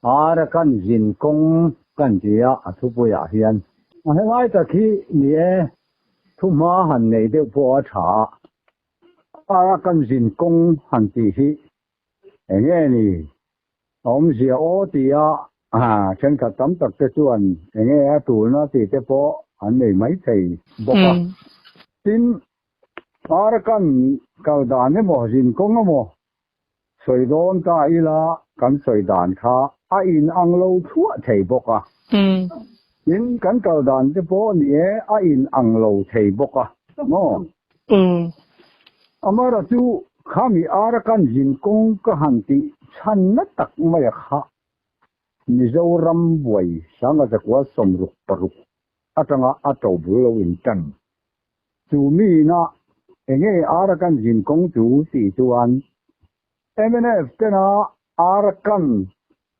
Arakan zin kawng kan ti a, a thupuiah hian. A helai tak hi ni e, thuhma han neih deuh pawh a tha a. Arakan zin kawng han tih hi eng nge ni? A awmzia aw ti a, thenkhat tam tak te chuan eng nge a tulna tih te pawh an nei maithei bawk a. Tin, Arakan kal dan emaw zin kawng emaw Sawi dawn ta ila kan sawi dan kha a in ang lo thluah thei bawk a. Tin, kan kal dan te pawh ni e a in ang lo thei bawk a maw? Amara chu khami Arakan zin kawng ka han tih chhan na tak mai a kha Mizoram buai sanga zakua 66 atanga a to bul lo in tan. Chu miina enge Arakan zin kawng chu tih chuan mnf tena Arakan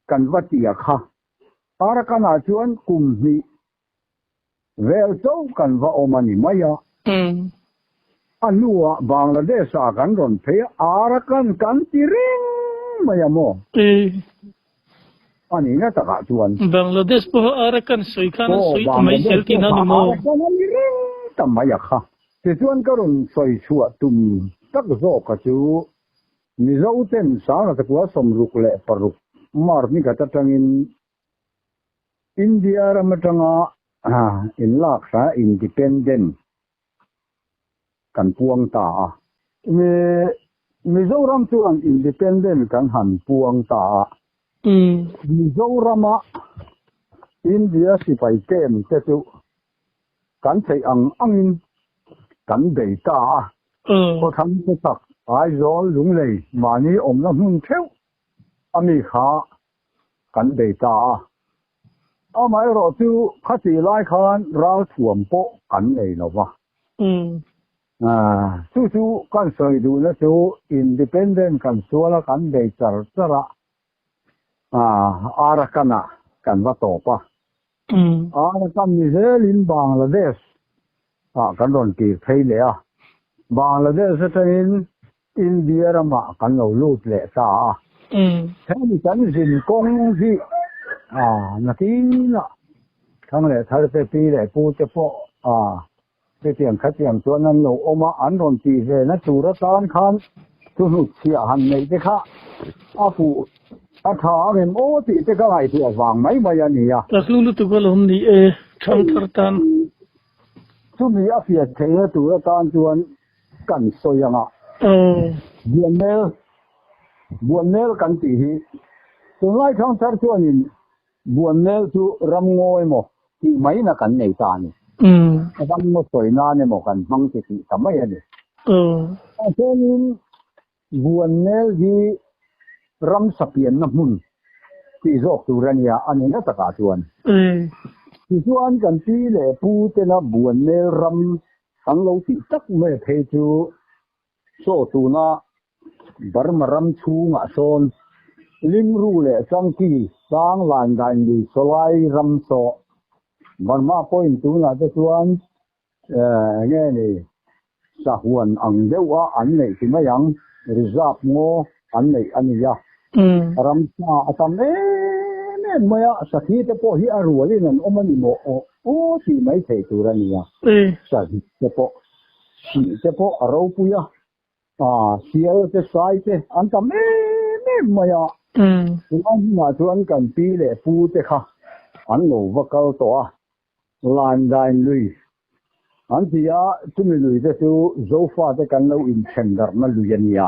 kan va ti a kha. Arakan ah chuan kum hnih vel chauh kan va awm a ni mai a. A hnuah Bangladesh ah kan rawn phei a, Arakan kan ti reng mai a maw? A nihna takah chuan. Bangladesh pawha Arakan sawi khan an sawi ta mai zel tihna a ni maw? Arakan a ni reng ta mai a kha. Tichuan ka rawn sawi chhuah tum tak zawka chu Mizo ten sanga zakua 66 March ni khat atangin India ram atanga inlak hra independent kan puang ta a. Mizoram chuan independent kan han puang ta a. Mizorama India sipai camp te chu kan theih ang angin kan bei ta a. Khawthlang te tak Aizawl Lunglei mahni awmna hmun theuh a mi kha kan bei ta a. Amaherawh chu khatih lai khan ralthuam pawh kan nei lo va. Chu chu kan sawi duhna chu independent kan sual a, kan bei char char a, Arakan ah kan va tawp a. Arakan ni zelin Bangladesh ah kan rawn kir phei leh a. Bangladesh atangin India ramah kan lo lut leh ta a. Hemi kan zin kawng hi nakinah thang leh thar te pi leh pu te pawh chutiang khatiang chuan an lo awm a, an rawn tih ve na tur atan khan thu hnutchhiah han neih te kha a fuh a tha ang em aw tih te ka ngaihtuah vang mai mai a ni a. Ka hlu lutuk alawm ni e, thang thar tan. Chumi a fiah theihna tur atan chuan kan sawi ang a. Buannel, Buannel kan tih hi tunlai thang thar chuanin Buannel chu ramngaw emaw tih maina kan nei ta a ni. Ramngaw sawi nan emaw kan hmang ti tih ta mai a ni. Chuanin Buannel hi ram sapianna hmun tih zawk tur a nia, a ni na takah chuan. Tichuan kan pi leh pu tena Buannel ram an lo tih tak mai phei chu Saw tuna Burma ram chhungah sawn Limru leh Changki sang lan dain lui sawlai ram saw Burma pawhin tunah te chuan eng nge ni sahuan ang deuh a an neih ti mai ang, reserve ngaw an neih a nia. Ramsa a tam em em mai a, sakhi te pawh hi a rualin an awm a ni maw aw aw tih mai theih tur a nia. Sahit te pawh, sih te pawh a ropui a, sial te sai te an tam em em mai a. Tunlai hmunah chuan kan pi leh pu te kha an lo va kal tawh a, Landain lui an ti a, chumi lui te chu Zofa te kan lo inthen darhna lui a nia.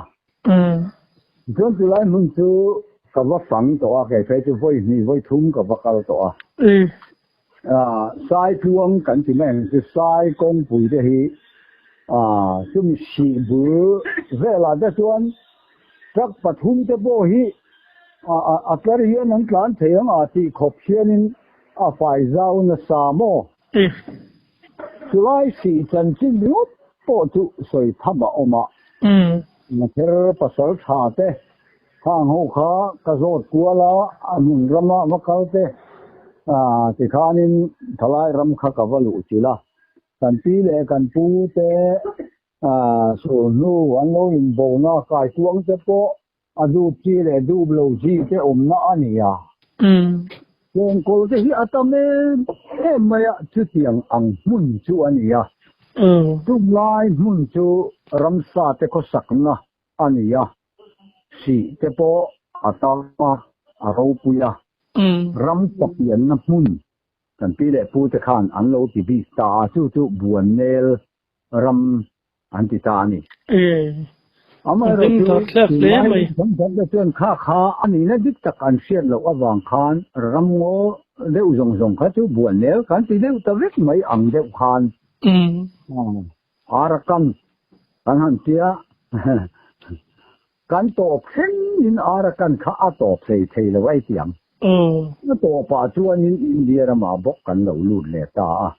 Tichuan chulai hmun chu ka va fang tawh a, kei phei chu vawi hnih vawi thum ka va kal tawh a. Sai tluang kan ti mai ang chu sai kawngpui te hi chumi sih bul velah te chuan truck pathum te pawh hi a tlar hian an tlan thei ang a tih khawp hianin A fai zau nasa maw? Chulai sih chanchin ringawt pawh chu sawi tham a awm a. Mather pasal tha te khang ho kha ka zawt kual a, a hmun rama va kal te tikhanin thalai ram kha ka va luh chilh a. Kan pi leh kan pu te sulhnu an lo inbona kaikuang te pawh a dup chi leh dup lo chi te awmna a ni a. Chawngkawl te hi a tam em em mai a, chutiang ang hmun chu a ni a. Chunglai hmun chu ramsa te khawsakna a ni a, sih te pawh a tam a, a ropui a. Ram papianna hmun kan pi leh pu te khan an lo ti bik ta a, chu chu Buannel ram an ti ta a ni. Amaherawhchu, tunlai thenkhatte chuan kha kha a nihna dik tak an hriat loh avang khan ramngaw deuh zawng zawng kha chu Buannel kan ti deuh ta vek mai ang deuh khan Arakan kan han tia kan tawp thlengin Arakan kha a tawp thei thei lo a i ti ang. A tawpah chuanin India ramah bawk kan lo lut leh ta a.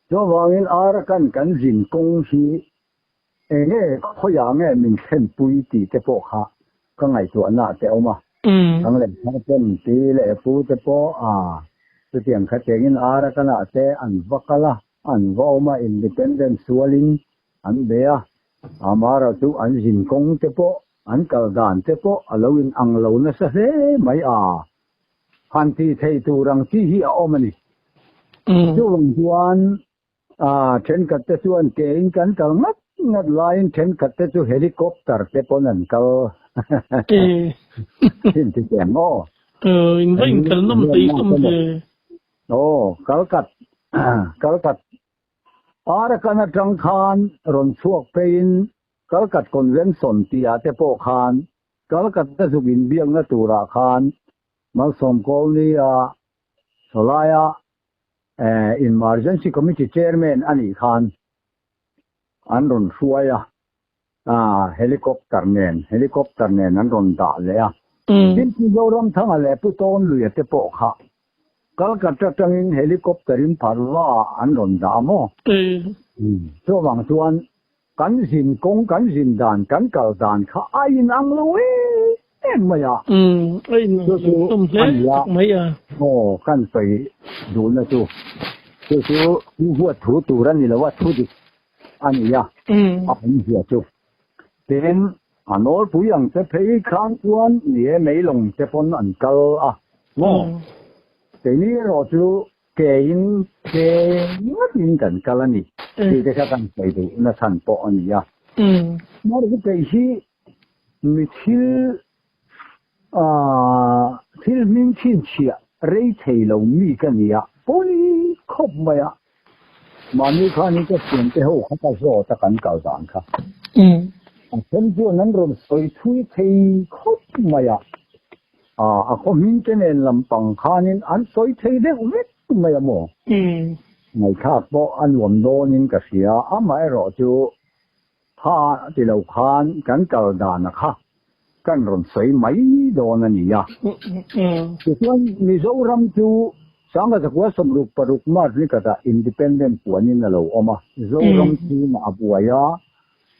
Chuvangin Arakan kan zin kawng hi enge khawiah nge min thlenpui tih te pawh kha ka ngaihtuahna te a awm a. Thang leh thar pawn pi leh pu te pawh a chutiang kha chengin Arakan-ah te an va kal a, an va awm a, independent sualin an be a, Amara chu an zin kawng te pawh an kal dan te pawh a lo in ang lo nasa hle mai a. Han tih theih tur ang chi hi a awm a ni. Chuvang chuan thenkhat te chuan ke in kan kal ngat ngat laiin thenkhat te chu helicopter te pawn an kal thin ti che ang aw. In va in kal nawm thei hlawm ve. Aw, kalkat kalkat Arakan atang khan rawn chhuak pheiin Kalkat Convention tih ah te pawh khan Kalkatta zuk inbiakna turah khan Malsawm Colony-a Sawlaia Emergency Committee Chairman a nih khan an rawn hruai a, helicopter nen, helicopter nen an rawn dah leh a. Tin, Pu Zoramthanga leh Pu Tawnluia te pawh kha Kalkatta atangin helicopter-in Parva-ah an rawn dah a maw? Chuvang chuan Kan zin kawng, kan zin dan, kan kal dan kha a inang lo em em mai a. Umm, a inang Chu lo chu hlawm a hle ni a. tak mai a. Aw, kan sawi duhna chu, chu chu thu huat thu tur a ni lo a, thu dik a ni a, a awmzia chu. Tin, a nawlpui ang che phei khan chuan ni e, meilawng te pawn an kal a, maw? Keini erawh chu Keiin ke ngatin kan kal a ni tih te kha kan sawi duh na chhan pawh a ni a. Mahse kei hi mi thil thil hming chhinchhiah rei thei lo mi ka ni a, pawi khawp mai a. Mahni khanin ka thiante ho kha ka zawt a kan kal dan kha. A then chuan an rawn sawi thui thei khawp mai a. A khaw hming te nen lampang khanin an sawi thei deuh vek mai a maw? Ngaihthlak pawh a nuam dawnin ka hria, amaherawh chu tha ti lo khan kan kal dana kha kan rawn sawi mai dawn a ni a. Tichuan Mizoram chu Sangha Zakua 66 March ni khatah Independent puanin a lo awm a, Zoram chhungah a buai a,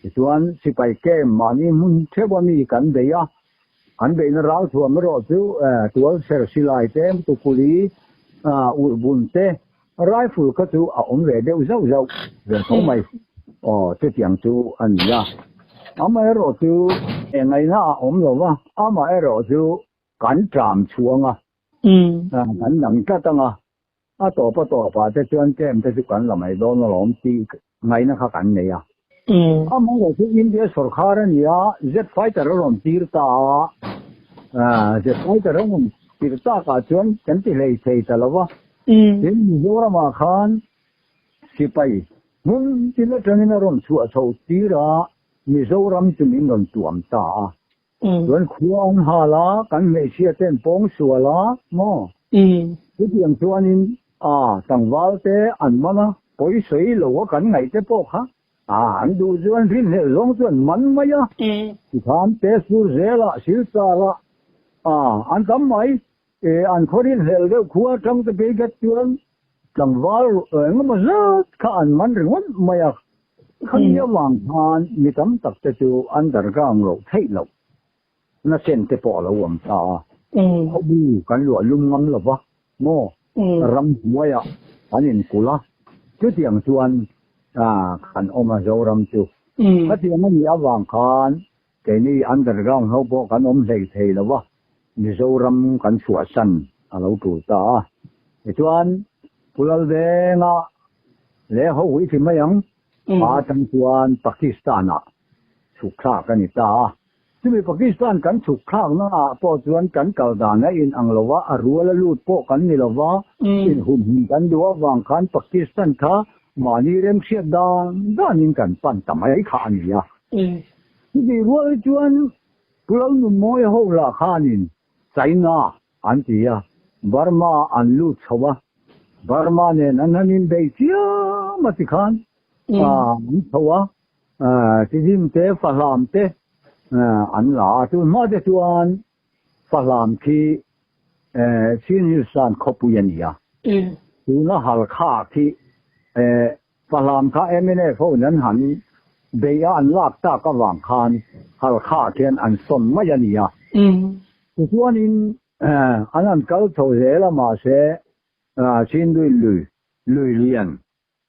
tichuan sipai camp mahni hmun theuha mi kan bei a, An beihna ral thuam erawh chu tual ser silai te, tukuli, ulhbun te, rifle kha chu a awm ve deuh zauh zauh ve tho mai. Aw, chutiang chu a ni a. Amaherawh chu engaihna a awm lo va, amaherawh chu kan ṭam chhuang a, kan dang tlat ang a, a tawp a tawpah te chuan camp te chu kan la mai dawn alawm tih ngaihna kha kan nei a. Amaherawh chu India sawrkhar a ni a, jet fighter a rawn tir ta a, jet fighter a rawn tir takah chuan kan ti hlei thei ta lo va. Tin, Mizoramah khan sipai hmun tin atangin a rawn chhuah chho tir a, Mizoram chu min rawn tuam ta a. Chuan khua an hal a, kan hmeichhia ten pawng sual a maw? Chutiang chuanin a tlangval te an man a, pawi sawi lo a kan ngaih te pawh kha a an duh chuan rinhlelh zawng chu an man mai a. Tikhan Tezpur zelah Silchar ah a an tam mai. E an khaw rinhlelh deuh khua atang te phei khat chuan tlangval engemaw zat kha an man ringawt mai a. Khami avang khan mi tam tak te chu underground loh theih loh na chen te pawh a lo awm ta a. Khawbu kan luah lum ngam lo va maw ramhnuaiah an inkulh a, chutiang chuan kan awm a Zoram chu. Khatiang a nih avang khan keini underground ho pawh kan awm hlei thei lo va. Mizoram kan chhuahsan a lo tul ta a. Tichuan, Pu Lalvenga leh ho hui thi mai ang, a atang chuan Pakistan-ah chhuk thlak a ni ta a. Chumi Pakistan kan chhuk thlakna ah pawh chuan kan kal dan a in ang lo va, a rual a lut pawh kan ni lo va, inhumhim kan duh avang khan Pakistan kha mahni remhriat dan danin kan pan ta mai kha a ni a. Chutih rual chuan Pu Lalnunmawia ho lah khanin China an ti a, Burma an lut chho a, Burma nen an han inbei chiam a tikhan an chho a, Tidim te Fahlam te an la a, tun hma te chuan Fahlam khi Chin Hills tan khawpui a ni a, tuna Halkha khi Fahlam kha mnf ho in an han bei a, an lak tak avang khan Halkha khian an sawn mai a ni a. Tichuanin an han kal chho zel a, mahse Chindui lui, lui lian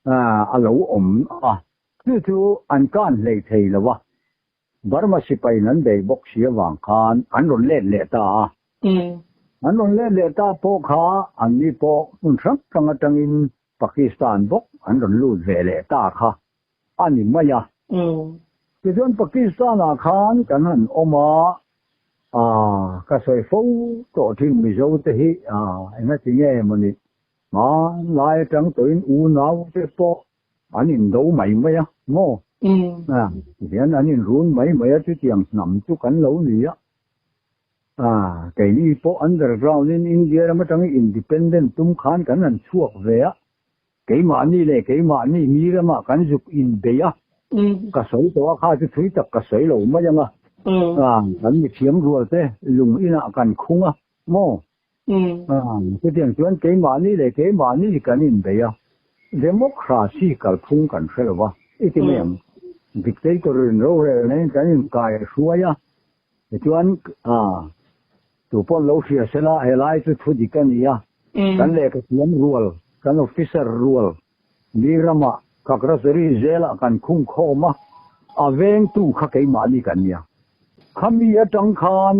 a lo awm a, chu chu an kan hlei thei lo a. Burma sipaiin an bei bawk si avang khan an rawn let leh ta a. An rawn let leh ta pawh kha anni pawh hmun hrang hrang atangin Pakistan bawk an rawn lut ve leh ta kha a ni mai a. Tichuan Pakistan-ah khan kan han awm a, ka sawi fo tawh thin Mizo te hi engati nge mawni hmanlai atang tawhin unau te pawh an indo mai mai a maw? Tihian an inrun mai mai a, chutiang hnam chu kan lo ni a. Keini pawh underground in India ram atangin independent tum khan kan han chhuak ve a, keimahni leh keimahni mi ramah kan zuk inbei a, ka sawi tawh a kha chu thui tak ka sawi lo mai ang a, kan mithiam rual te lung inah kan khung a maw? Chutiang chuan keimahni leh keimahni kan inbei a, democracy kalphung kan hre lo va, i ti mai ang. Dictator in rorelna in kan inkai hruai a, tichuan tu pawh lo hria sela helai chu thu dik a ni a, kan lehkha thiam rual, kan officer rual mi ramah Kakrasari zelah kan khung khawm a, a vengtu kha keimahni kan nia. Khami atang khan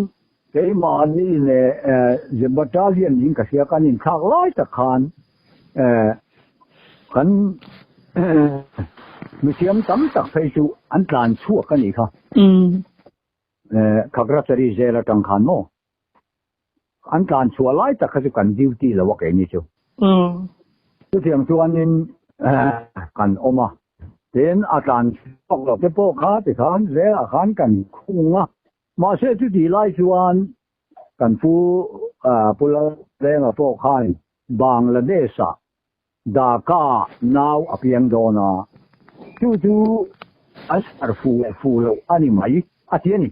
Keimahni leh battalion in ka hria kan inthlak lai tak khan kan mithiam tam tak phei chu an tlan chhuak a nih kha. Khagrachari zel atang khan maw an tlan chhuah lai tak kha chu kan duty lo a keini chu. Chutiang chuanin kan awm a, tin a tlan chhuak lo te pawh kha tikhan zelah khan kan khung a. Mahse chutih lai chuan kan pu Pu Lalrenga pawh khan Bangladesh-ah Dhaka nau a piang dawn a, chu chu an sar fu leh fu loh a ni mai a ti a ni.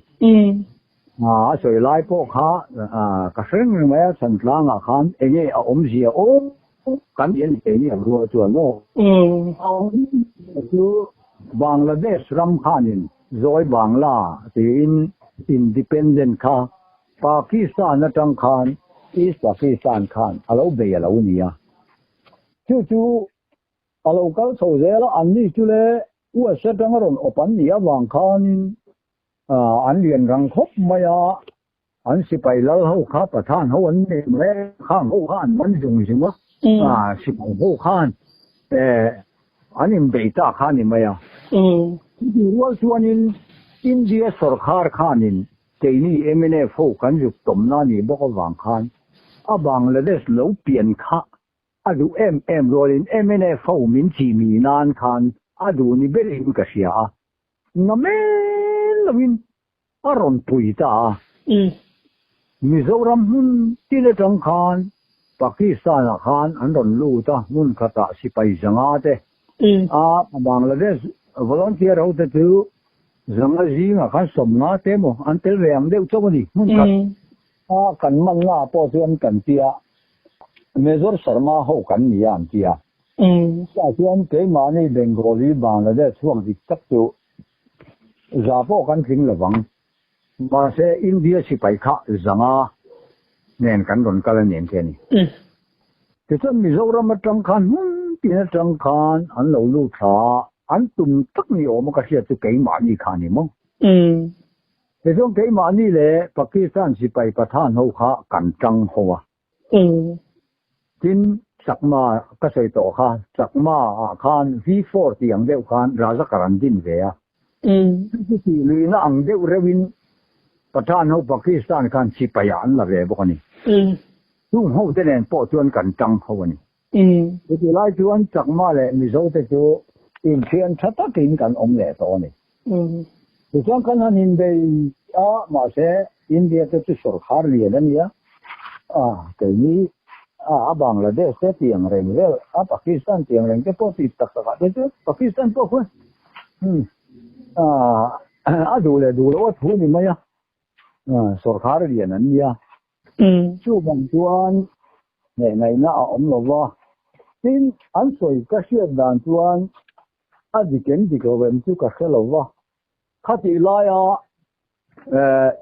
A sawi lai pawh kha ka hre reng reng mai a, Chhantlangah khan enge a awmzia aw kan ti a ni keini ang rual chuan maw? A awmzia chu Bangladesh ram khanin Zawi Bangla tiin independent kha Pakistan atang khan East Pakistan khan a lo bei a lo ni a. Chu chu a lo kal chho zel a, anni chu le US atanga rawn awp an nih avang khanin an lian rang khawp mai a, an sipai lal ho kha Pathan ho an nei mai a, khang ho kha an man zung zung a, sipai ho khan an inbei ta kha a ni mai a. Chutih rual chuanin India sawrkhar khanin keini mnf ho kan zuk tawmna a nih bawk avang khan a Bangladesh lo pian kha a duh em em rualin mnf ho min chihmih nan khan a duh ni berin ka hria a, ngamen loin a rawn pui ta a. Mizoram hmun tin atang khan Pakistan-ah khan an rawn lut a, hmun khatah sipai zanga te a Bangladesh volunteer ho te chu zanga zingah khan sawmnga te emaw an tel ve ang deuh chauh a ni. Hmun khat a kan manna pawh chuan kan ti a, Major Sharma ho kan ni a an ti a. Chutah chuan keimahni Bengali Bangladesh chhuak dik tak chu Za pawh kan tling lo vang. Mahse India sipai kha zanga nen kan rawn kal a ni ang che a ni. Tichuan Mizoram atang khan hmun tin atang khan an lo lut thla a, an tum tak ni awm a ka hriat chu keimahni kha a ni maw? Tichuan keimahni leh Pakistan sipai Pathan ho kha kan tang ho a. Tin, Chakma ka sawi tawh kha, Chakma ah khan V-four tih ang deuh khan Razakar an din ve a. Chu tih luihna ang deuh reuhin Pathan ho Pakistan khan sipai ah an la ve bawk a ni. Chung ho te nen pawh chuan kan tang ho a ni. Chutih lai chuan Chakma leh Mizo te chu inthian tha takin kan awm leh tawh a ni. Tichuan kan han inbei a, mahse India te chu sawrkhar lian a nia, keini a Bangladesh te tih ang reng vel, a Pakistan tih ang reng te pawh tih tak takah te chu Pakistan pawh khuan a duh leh duh loh a thu ni mai a, sawrkhar lian an nia. Chuvang chuan hneh ngaihna a awm lo va, tin an sawi ka hriat dan chuan A dik em dik lo em chu ka hre lo va, khatih laia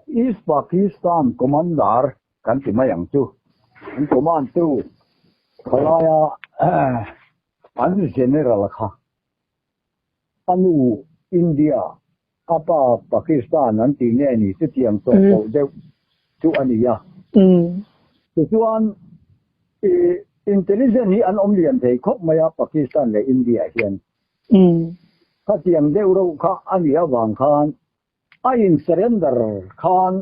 East Pakistan Commander kan ti mai ang chu, an command tu khalaia an General kha a nu India, a pa Pakistan an tih nge ni chutiang chawhpawlh deuh chu a ni a. Tichuan Intelligent hi an awm lian thei khawp mai a Pakistan leh India hian. Khatiang deuh reuh kha a nih avang khan a in surrender khan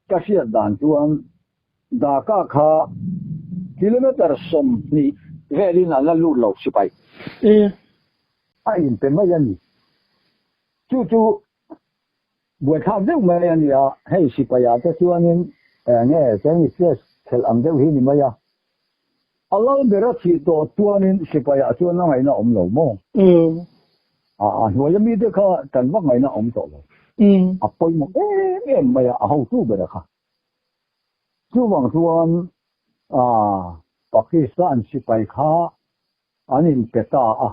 ka hriat dan chuan Dhaka kha kilometer 20 velin an la lut lo sipai. A inpe mai a ni. Chu chu Buaithlak deuh mai a ni a, hei sipai-ah te chuanin eng nge Chinese chess khelh ang deuh hi ni mai a. A lal ber a thih tawh chuanin sipai-ah chuan a ngaihna awm lo maw? A hnuaia mite kha tan vak ngaihna awm tawh lo. A pawimawh em em mai a, a hotu ber a kha. Chuvang chuan Pakistan sipai kha an inpe ta a.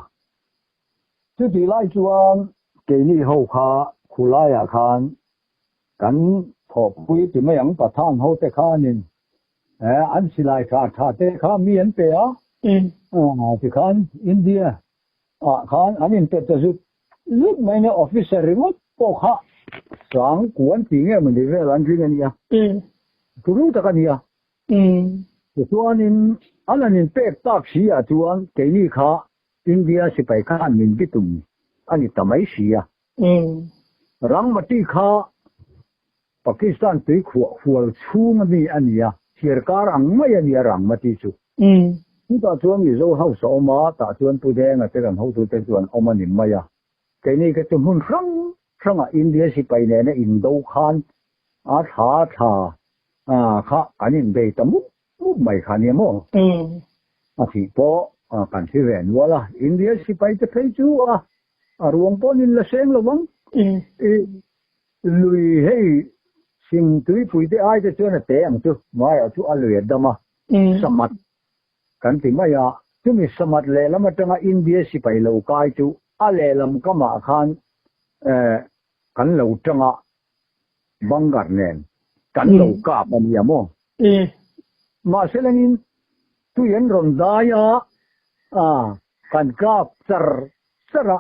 Chutih lai chuan keini ho kha khulaiah khan kan thawhpui ti mai ang Pathan ho te khanin an silai tha tha te kha mi an pe a, tikhan India ah khan an inpe ta zut zut mai nia, officer ringawt pawh kha sang kuan tih nge mawni vel an ring a nia, turu tak a nia. Tichuanin an han inpek tak si ah chuan keini kha India sipai khan min bitum a ni ta mai si a. Rangmati kha Pakistan tui khuah hual chhung a mi a ni a, thirkar ang mai a ni a Rangmati chu. Chutah chuan Mizo house a awm a, tah chuan Pu Denga te kan hotute chu an awm a ni mai a. Keini kha chu hmun hrang hrangah India sipai nena indo khan a thla thla kha kan inbei ta mup mup mai kha nia maw? A thih pawh kan thi ve nual a, India sipai te phei chu a a ruang pawh an inla seng lo vang. I lui hei sing tuipui te ai te chuan a te ang chu, maiah chu a lui a dam a, samat kan ti mai a, chumi samat lehlam atanga India sipai lo kai chu a lehlam kamah khan kan lo tang a, Bangar nen kan lo kap a nia maw? Mahse langin tui an rawn dai a, kan kap char char a.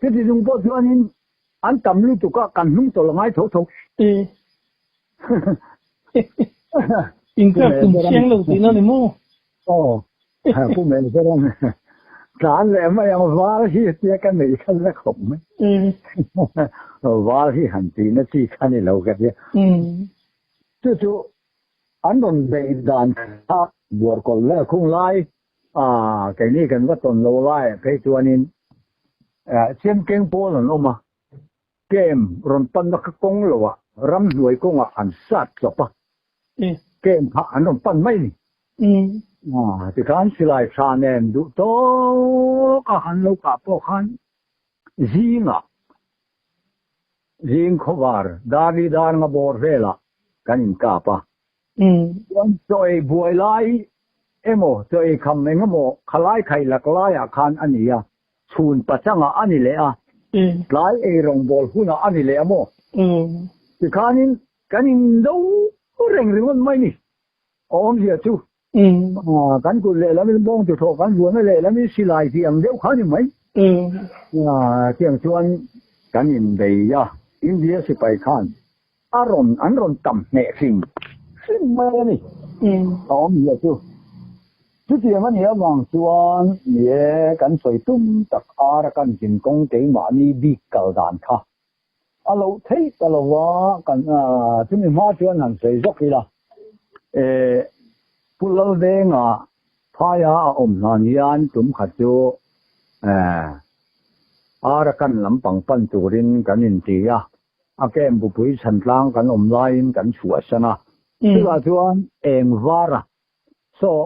Chuti chung pawh chuanin an tam lutuk a, kan hnung tawlh a ngai tho tho. In kap tum chiang lo tihna ni maw? Aw, Pu Mehzeran tlan leh mai ang val hi tia ka neih kha la khawp mai. Val hi han tihna chi kha ni lo ka tia. Chu chu an rawn beih dan kha buarkawlh vel khung lai keini kan va tawn lo lai phei chuanin chemkeng pawl an awm a. Kem rawn panna kha kawng lo ah ramhnuai kawngah an sat chawp a, kem kha an rawn pan mai ni. Tikhan silai tha nen duh tawk a an lo kah pawh khan zingah zing khawvar darli dar nga bawr velah kan inkap a. Chuan chaw ei buai lai emaw chaw ei kham eng emaw khalai khai lak laiah khan a ni a, Chhun pachangah a ni leh a, tlai ei rawngbâwl hunah a ni leh a maw? Tikhanin kan indo reng ringawt mai ni. A awmzia chu kan kut lehlamin bawng chu thawh kan vuana lehlamin silai tih ang deuh kha a ni mai. Tiang chuan kan inbei a. India sipai khan a rawn an rawn tam hneh hrim hrim mai a ni. A awmzia chu chutiang a nih avang chuan ni e, kan sawi tum tak Arakan zinkawng keimahni bik kal dan kha a loh theih ta lo va, kan chumi hma chuan han sawi zawk ila e, Pu Lalvenga phaia a awm hlan hian tum khat chu e, Arakan lampang pan turin kan inti a, a camp bupui chhantlang kan awm laiin kan chhuahsan a, chutah chuan eng vara saw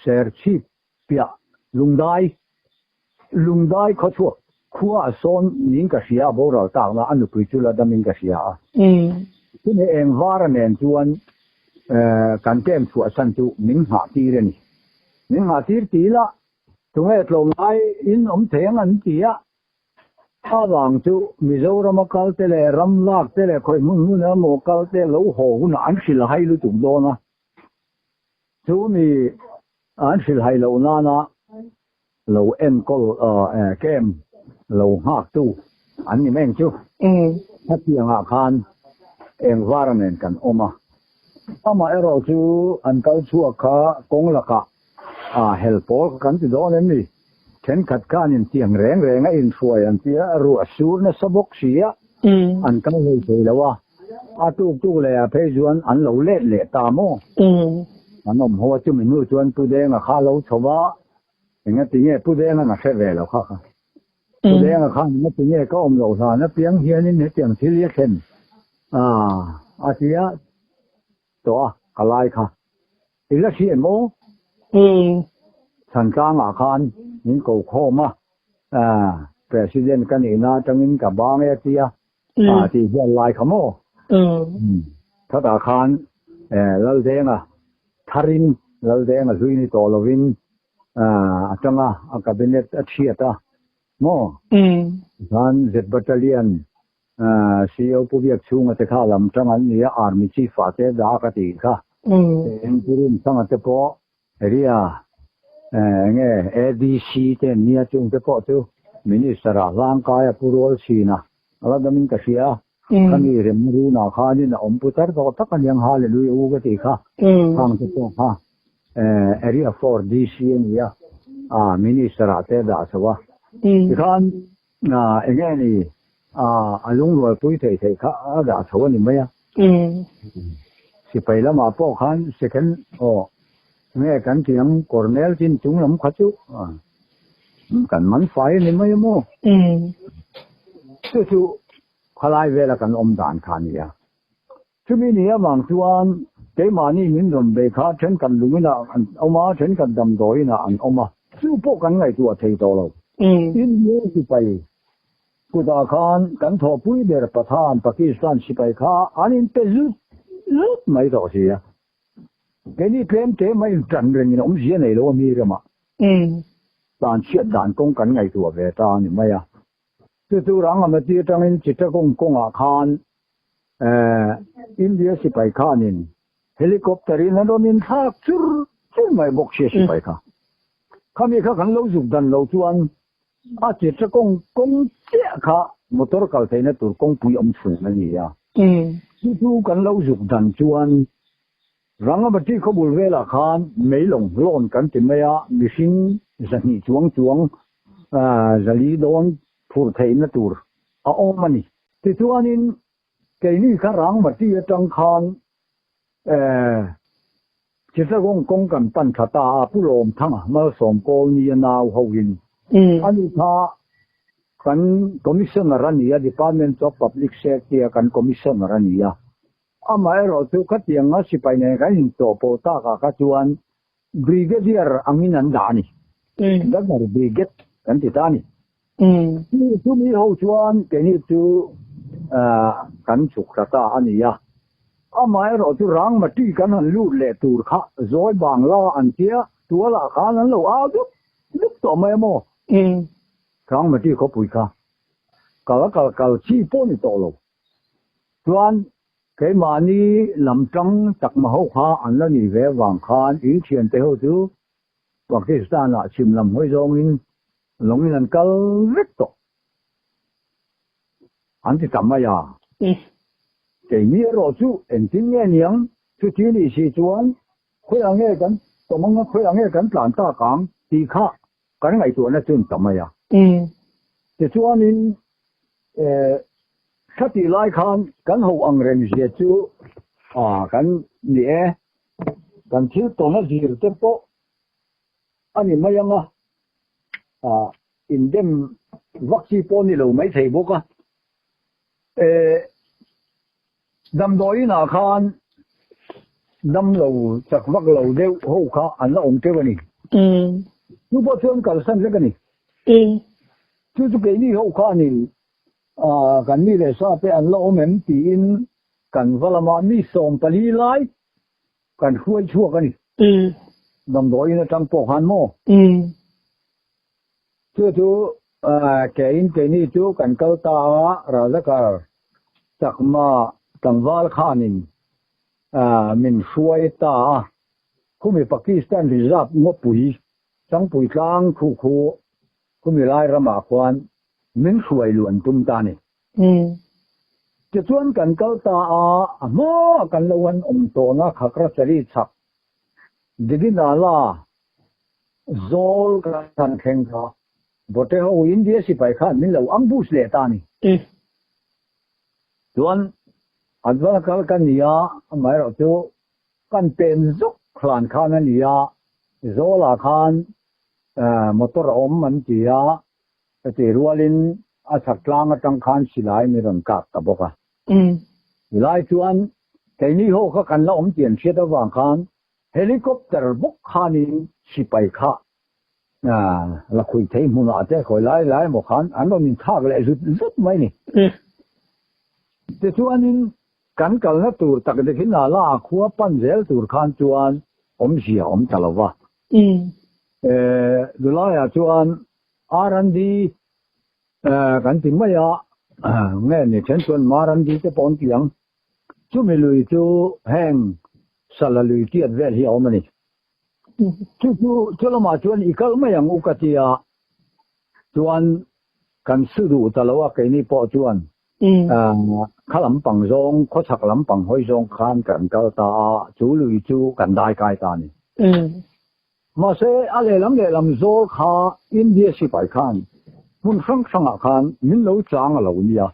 Serchhip piah Lungdai, Lungdai khawchhuak khua a sawn niin ka hria a, boral takna a nupui chu la damin ka hria a. Chumi eng vara nen chuan kan camp chhuahsan chu min nghah tir a ni. Min nghah tir ti ila tunge tlawmngai in awm thei ang an ti a, A vang chu Mizorama kal te leh ram lak te leh khawi hmun hmun emaw kal te lo haw hunah an hrilh hai lutuk dawn a. Chu mi an hrilh hai loh nana lo enkawl camp lo nghaktu an ni mai ang chu. Hetiangah khan eng vara nen kan awm a. Amaherawh chu an kal chhuak kha kawng lakah hel pawl kha kan ti dawn em ni? Thenkhat khan intiang reng reng a inhruai an tia, ruah sur nasa bawk si a, an kal hlei thei lo a, a tuk tuk leh ah phei chuan an lo let leh ta maw? An awm ho a, chumi hnu chuan Pu Denga kha a lo chho va, engati nge Pu Denga'n a hre ve lo kha kha. Pu Denga khan engati nge ka awm loh hlan apiang hianin hetiang thil hi a thlen a tia tawh a, ka lai kha. I la hria maw? Chhantlangah khan min ko khawm a, President ka nihna atangin ka bang e a ti a, tih hian lai kha maw? Thatah khan Laldenga tharin, Laldenga hlui ni tawh lovin a tang a, a cabinet a chhiat a maw? Khan Z Battalion CEO Pu Biak chhunga te kha lam tang an ni a, Army Chief ah te dah ka tih kha. Eng Pu Rinthanga te pawh area enge ADC te an nia chung te pawh chu Minister ah hlangkai a Pu Rual Chhin a, a la damin ka hria a. Khami Remruna khanin a awm pu tar tawh tak aniang Hallelujah u ka tih kha. Khang te pawh kha Area 4 DC a ni a, Minister ah te dah chho a. Tikhan Enge ni a lungrualpui theih theih kha a dah chho a ni mai a. Sipai lamah pawh khan second aw nge kan tih ang Colonel chin chung lam kha chu kan man fai a ni mai a maw? Chu chu khalai vela kan awm dan kha a ni a. Chumi ni avang chuan keimahni min rawn bei kha thenkhat lungin ah an awm a, thenkhat damdawiin ah an awm a, chu pawh kan ngaihtuah thei tawh lo. India sipai kutah khan kan thawhpui ber Pathan, Pakistan sipai kha an inpe zut zut mai tawh si a. Keini tlem te mai intan rengin awmzia nei lo a mi ramah tan chhiat dan kawng kan ngaihtuah ve ta a ni mai a. Chu chu Rangamati atangin Chittagong kawngah khan India sipai khanin helicopter in an rawn inthlak chur chur mai bawk sia sipai kha. Khami kha kan lo zuk dan lo chuan a Chittagong kawng chiah kha motor kal theihna tur kawngpui awm chhun a ni a. Chu chu kan lo zuk dan chuan Rangamati khawbul velah khan meilawng hlawn kan ti mai a, mihring 200 chuang chuang 400 dawn phur theihna tur a awm a ni. Tichuanin keini kha Rangmati atang khan Chittagong kawng kan pan tha ta a, Pu Lawmthanga Malsawm Kawlni a nau hoin ani kha kan Commissioner a ni a, Department of Public Safety a kan Commissioner a ni a. Amaherawh chu khatianga sipai nen kan intawhpawh takah kha chuan Brigadier angin an dah a ni. Gunner Brigade kan ti ta a ni. Chumi ho chuan keini chu kan chhuk ta ta a ni a. Amaherawh chu Rangmati kan han lut leh tur kha Zawi Bangla an tia tualah khan an lo au dup dup tawh mai a maw? Rangmati khawpui kha kal kal kal chi pawh ni tawh lo. Chuan keimahni lam tang chakma ho kha an la nih ve avang khan in thiante ho chu Pakistan ah chhim lam hawi zawngin lawngin an kal vek tawh. An ti ta mai a. Keini erawh chu engtin nge niang? Chuti nih si chuan khawiah nge kan tawm anga khawiah nge kan tlan tak ang tih kha kan ngaihtuahna chu an ta mai a. Tichuanin thla tih lai khan kan ho ang reng zia chu kan ni e, kan thil tawna zir te pawh a ni mai ang a, indem vak chi pawh a ni lo maithei bawk a. Damdawiin ah khan damlo chak vak lo deuh ho kha an la awm teuh a ni. Chu pawh chuan kalsan vek a ni. Chu chu keini ho khanin kan mi leh sa te an la awm em tiin kan va lama mi 14 lai kan hruai chhuak a ni. Damdawiin atang pawh khan maw? Chu chu keiin keini chu kan kal ta a, Razakar Chakma tlangval khanin min hruai ta a, khumi Pakistan Reserve ngawpui Changpui tlang khu khu khumi lai ramah khuan min hruai luan tum ta a ni. Tichuan kan kal ta a, a hmaah kan lo han awm tawhna Khakrachari chhak Diginala Zawl kan han thleng kha Vote ho India sipai khan min lo ambush leh ta a ni. Chuan an va kal ka ni a, amaherawh chu kan pen zuk hlan khan a ni a, Zawlah khan motor a awm an ti a, chutih rualin a chhak tlang atang khan silai min rawn kap ta bawk a. Tilai chuan keini ho kha kan la awm tih an hriat avang khan Helicopter bawk khanin sipai kha la khuih thei hmunah te khawi lai lai emaw khan an rawn inthlak leh zut zut mai ni. Tichuanin kan kalna tur tak dik hi Nala a khua pan zel tur khan chuan awmzia awm ta lo va. Dulaiah chuan R&D kan ti mai a, nge ni then chuan Marandi te pawh an ti ang. Chumi lui chu heng Sala lui tiat vel hi a awm a ni. Chu chu chu lamah chuan i kal mai ang u ka ti a, chuan kan su duh ta lo a keini pawh chuan kha lampang zawng khawchhak lampang hawi zawng khan kan kal ta a, chu lui chu kan dai kai ta a ni. Mahse a lehlam lehlam zawl kha India sipai khan hmun hrang hrangah khan min lo chang a lo nia.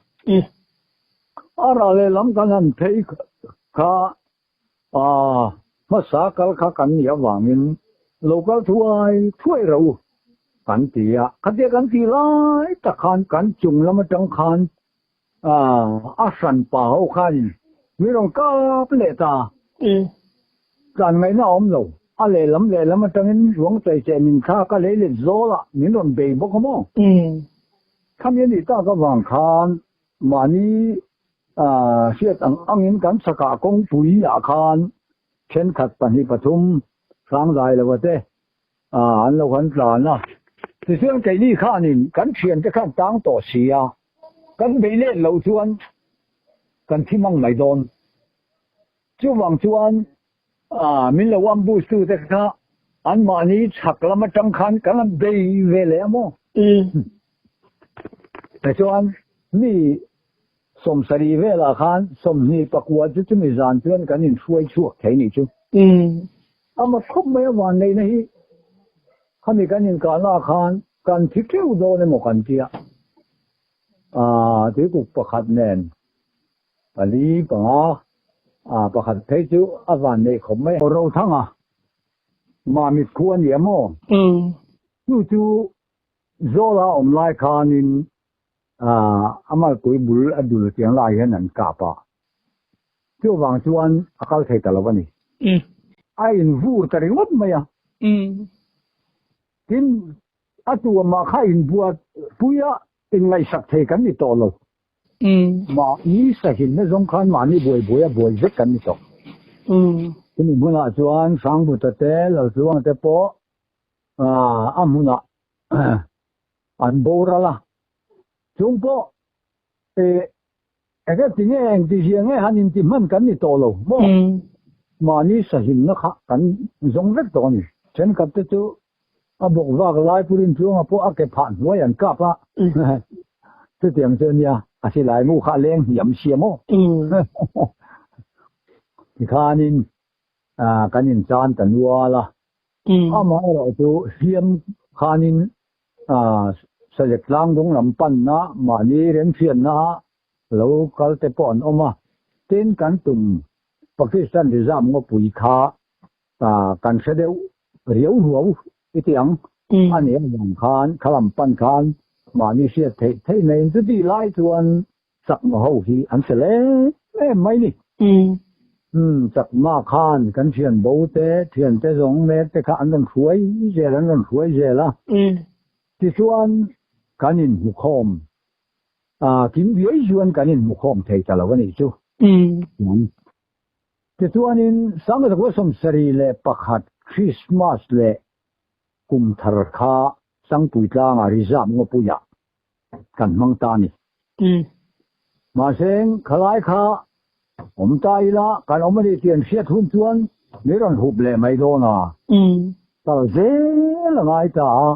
A rah lehlam kan han phei kha hmasa kal kha kan nih avangin lo kal thuai thuai ro kan ti a. Khatia kan tih lai tak khan kan chung lam atang khan a hran pa ho khanin mi rawn kap leh ta. Tlan ngaihna a awm lo. A lehlam lehlam atangin ruang chaicheh min thlak a leilet zawlah min rawn bei bawk a maw? Khami a nih tak avang khan Mahni hriat ang angin kan chhakah kawngpui ah khan thenkhat pahnih pathum hrang zai lo a te an lo han tlan a. Tichuan keini khanin kan thiante khan tang tawh si a, kan beih let loh chuan kan thi mang mai dawn. Chuvang chuan min lo ambush tu te kha anmahni chhak lam atang khan kan han bei ve leh a maw? Tichuan mi 70 velah khan 24 chu chumi zan chuan kan inhruai chhuak thei nih chu. Ama khawp mai a vanneihna hi khami kan inkahna ah khan kan thi teuh dawn emaw kan tia. Tuikuk pakhat nen pali panga pakhat phei chu a vanneih khawp mai. Rothanga Mamit khu a ni a maw? Chu chu Zawla awm lai khanin a malpui bul a dul tiang lai hian an kap a, chuvang chuan a kal thei ta lo a ni. A invur ta ringawt mai a. Tin, a tuamah kha inbuat pui a, inngaihsak thei kan ni tawh lo. Mahni sahinna zawng khan mahni buai buai a buai vek kan ni tawh. Chumi hmunah chuan Hrangbuta te, Laltluanga te pawh a hmunah an boral a, chung pawh eng nge tinge eng ti zia nge han inti hman kan ni tawh lo maw? Mahni sahimna kha kan zawng vek tawh a ni. Thenkhat te chu a bawk vak lai Purin Tluanga pawh a ke phah hnuai an kap a, chutiang chu a nia. A silai mu kha a leng hniam sia maw? Tikhanin kan inchan ta nual a. Amaherawh chu hliam khanin Salek tlang dung lam panna mahni remhriatna lo kal te pawh an awm a. Tin, kan tum Pakistan Reserve ngawpui kha kan hre deuh riau ruau i ti ang. A nih avang khan kha lam pan khan mahni hriat theih theih neiin chutih lai chuan chakma ho hi an hre lem em mai ni. Umm chakma khan kan thian bo te thian te zawng mek te kha an rawn hruai zel an rawn hruai zel a. Tichuan kan inhmukhawm kim viai chuan kan inhmukhawm thei ta lo a nih chu. Tichuanin Sangha 71 Krismas leh kum thar kha Sangpui tlangah Reserve ngawpuiah kan hmang ta a ni. Mahse khalai kha awm ta ila kan awm a ni tih an hriat hun chuan min rawn hup leh mai dawn a. Kal zel a ngai ta a,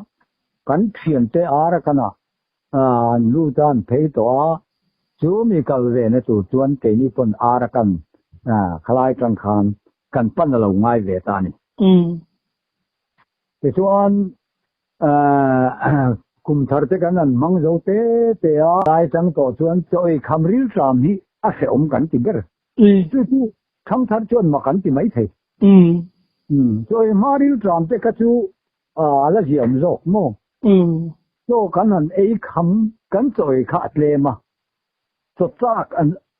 kan thiante Arakan-ah An lut a, an phei tawh a, chu mi kal ve na tur chuan keini pawn ar a kan khalai tang khan kan pan a lo ngai ve ta a ni. Tichuan kum thar te kan han hmang zo te te a, lai tang tawh chuan chaw ei kham ril tlam hi a hrehawm kan ti ber. Chu chu thang thar chuan mak an ti mai thei. Chaw ei hma ril tlam te kha chu a la ziam zawk maw? Chaw kan han ei kham, kan chaw ei kha a tlem a, chaw chak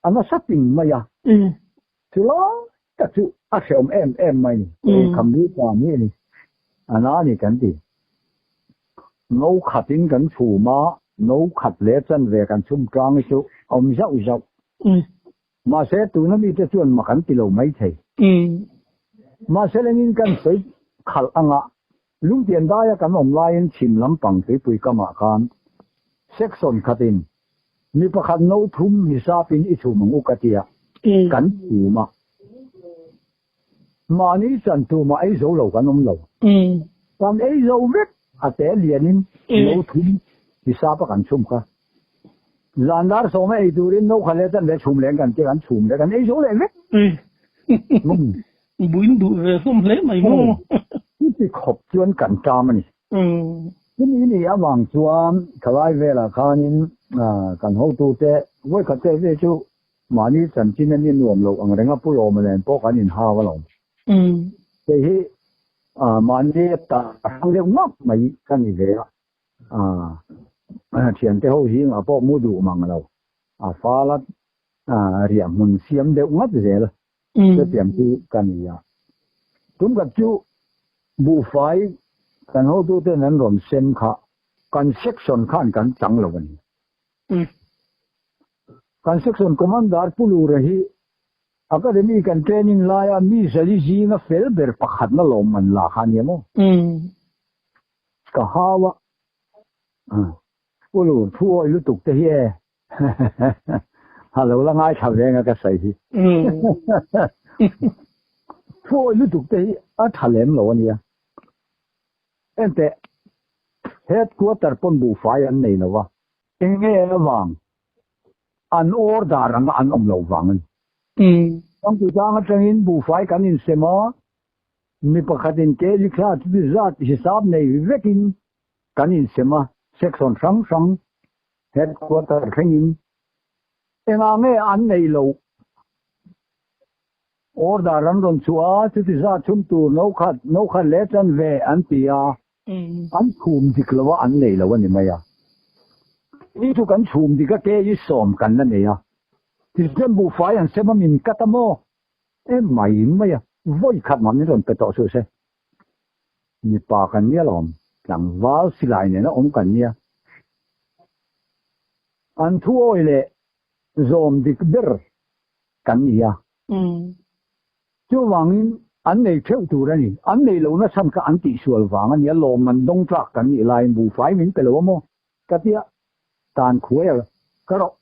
a nasa ting mai a, chu lai tak chu a hrehawm em em mai ni, chaw ei kham rih ta mi a ni, a na ni kan ti. No khatin kan chhum a, no khat leh chanve kan chhum tlang hi chu a awm zauh zauh. Mahse tuna mite chuan mak an ti lo maithei. Mahse lengin kan sawi khalh anga lungtian daia kan awm laiin chhim lampang tuipui kamah khan section khatin mi pakhat no thum hisapin i chhum ang u ka tia kan chhum a. Mahni chan tumah ei zo lo kan awm lo. Kan ei zo vek a te lianin no thum hisapa kan chhum kha. Zan dar sawma ei turin no kha leh chan leh chhum leh kan tia kan chhum leh kan ei zo leh vek. Buin duh ve hlawm hle mai maw. Chuti khawp chuan kan ṭam a ni. Chumi ni avang chuan thalai velah khanin kan hotute vawikhat te ve chu Mahni chanchin a ni nuam lo ang reng a Pu Lawma nen pawh kan inhau alawm. Kei hi mahni ta hrang deuh ngawt mai ka ni ve a, thiante ho zingah pawh mu duh mang lo, a fala riah hmun siam deuh ngawt zel chutiang chu ka ni a. Tumkhat chu buhfai kan hotuten an rawn sem kha kan section khan kan chang lo a ni. Kan Section Commander Pu Lura hi Academy kan training laia mi zali zinga fel ber pakhatna lawmman la kha ania maw? Ka hau a, Pu Lur thu awi lutuk te hi e, a lo la ngaithla veng a ka sawi hi. Thu awi lutuk te hi a tha lem lo ania. Enteh, Headquarter pawn buhfai an nei lo va. Eng nge avang? An order anga an awm lo vang a ni. Changtu tlang atangin buhfai kan insem a, mi pakhatin kg thla chuti zat hisap nei vekin kan insem a, section hrang hrang headquarter thlengin. Engah nge an nei loh? Order an rawn chhuah a, chuti zat chhum tur no khat, no khat leh chanve an ti a, an chhum dik lo a, an nei lo a ni mai a. Ni chu kan chhum dik a, ke i sawm kan la nei a. Tichuan buhfai an sem a, min cut a maw? Em mai mai a, vawi khat mah min rawn pe tawh suh se. Mipa kan nia lawm, tlangval silai nena awm kan nia. An thu awi leh zawm dik ber kan ni a. Chuvangin an nei theuh tur a ni. An nei lo nachhan kha an tihsual vang a nia, lawmman dawng tlak kan nih laiin buhfai min pe lo a maw? Ka tia, tan khuai a ka rawh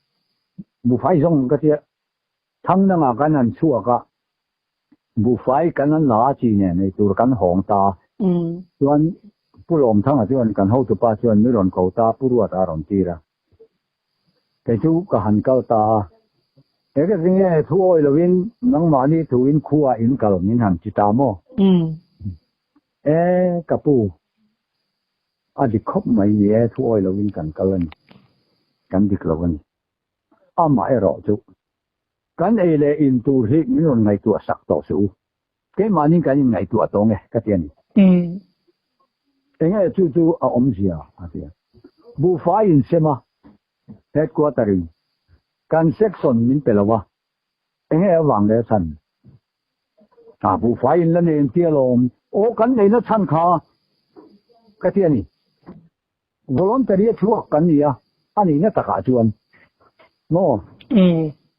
buhfai zawng ka tia, thang dangah kan han chhuak a, buhfai kan han la a chi nen ei tur kan hawng ta. Chuan Pu Lawmthanga chuan kan hotupa chuan mi rawn ko ta, Pu Ruata a rawn tir a. Kei chu ka han kal ta a. He ka zinge thu awi lovin nangmahni thuin khua in kal min han ti ta maw? E ka pu, a dik khawp mai ni e, thu awi lovin kan kal a ni, kan dik lo a ni. Amaherawh chu kan ei leh in tur hi min rawn ngaihtuah sak tawh suh u. Keimahni kan inngaihtuah tawng e ka ti a ni. Enge chu chu a awmzia a ti a. Buhfai insem a, headquarter in kan section min pe lo a, enge avang leh a chhan? A buhfai in la nei an ti alawm. Aw kan neihna chhan kha ka ti a ni. Voluntary a chhuak kan ni a, a nihna takah chuan maw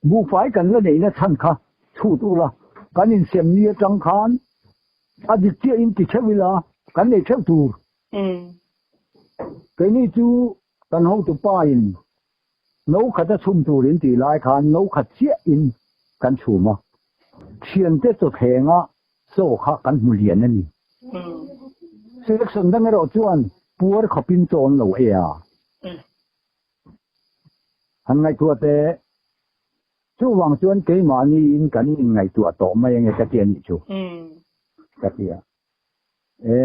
buhfai kan la neihna chhan kha chhut ula, kan insem ni atang khan a dik chiah in ti theuh ila kan nei theuh tur. Keini chu kan hotu pa in no khat a chhum tur in tih lai khan no khat chiah in kan chhum a, thiante chawthlenga chaw kha kan hmu lian a ni. Selection dang erawh chuan puar khawpin chaw an lo ei a. Han ngaihtuah teh, chuvang chuan keimahniin kan inngaihtuah tawh mai ange ka ti a nih chu ka ti a. E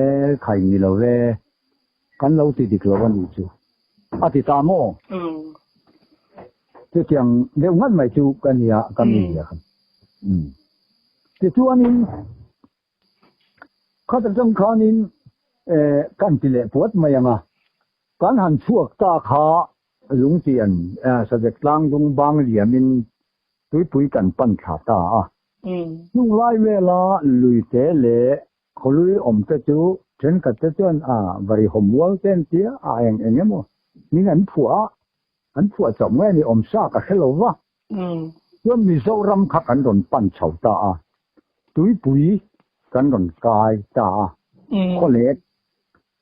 khai ni lo ve, kan lo ti dik lo a nih chu a ti ta maw? Chutiang deuh ngat mai chu ka nia ka mi zia khan. Tichuanin khat atang khanin kan ti leh puat mai ang a, kan han chhuak ta kha lungtian Sajek tlangdung bang liamin tuipui kan pan thla ta a. Hnung lai vela luite leh khawlui awmte chu thenkhatte chuan a varihawm mual te an tia a eng eng emaw hming an phuah a, an phuah chauh mai a ni awm sa ka hre lo va. Chuan Mizoram kha kan rawn pan chho ta a, tuipui kan rawn kai ta a, khawlet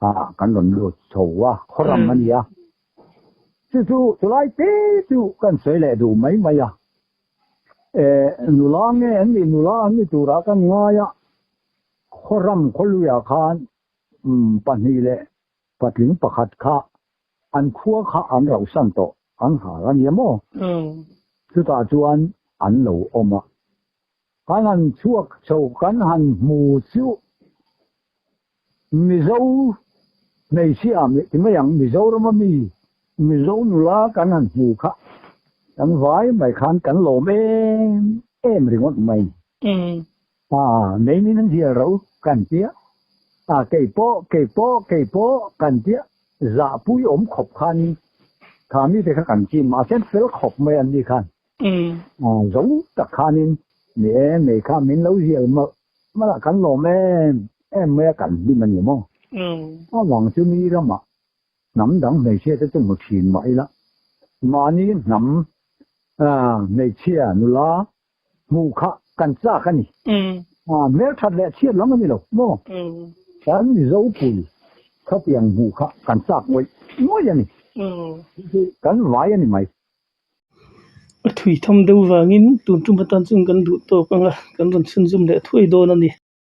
ah kan rawn lut chho a, khawram a ni a. Chu chu chulai te chu kan sawi leh duh mai mai a. E nula nge an nih nula an ni turah kan ngai a, khawram khawluiah khan pahnih leh patling pakhat kha an khua kha an rauhsan tawh an hal a nia maw? Chutah chuan an lo awm a. Kan han chhuak chho kan han hmu chu Mizo hmeichhia ti mai ang Mizorama mi Mizo nula kan han hmu kha kan vai mai khan kan lawm em em ringawt mai. Mei min an zial ro kan tia, a kei pawh, kei pawh, kei pawh kan tia, zahpui awm khawp khanin kha mite kha kan chim mahse an fel khawp mai an ni khan. Zo tak khanin ni e, mei kha min lo zial malh malh a kan lawm em em mai a kan hlim a ni maw? A vang chu mi ramah hnam dang hmeichhia te chu hmu thin mah ila mahni hnam hmeichhia nula Hmuh kha kan chak a ni. Hmelthat leh chhiat lam a ni lo maw? Kan Mizo pui khatiang hmuh kha kan chak ngawih ngawih a ni. Kan vai a ni mai. A thui tham deuh vangin tun tum atan chuan kan duh tawk ang a, kan rawn chhunzawm leh thuai dawn a ni.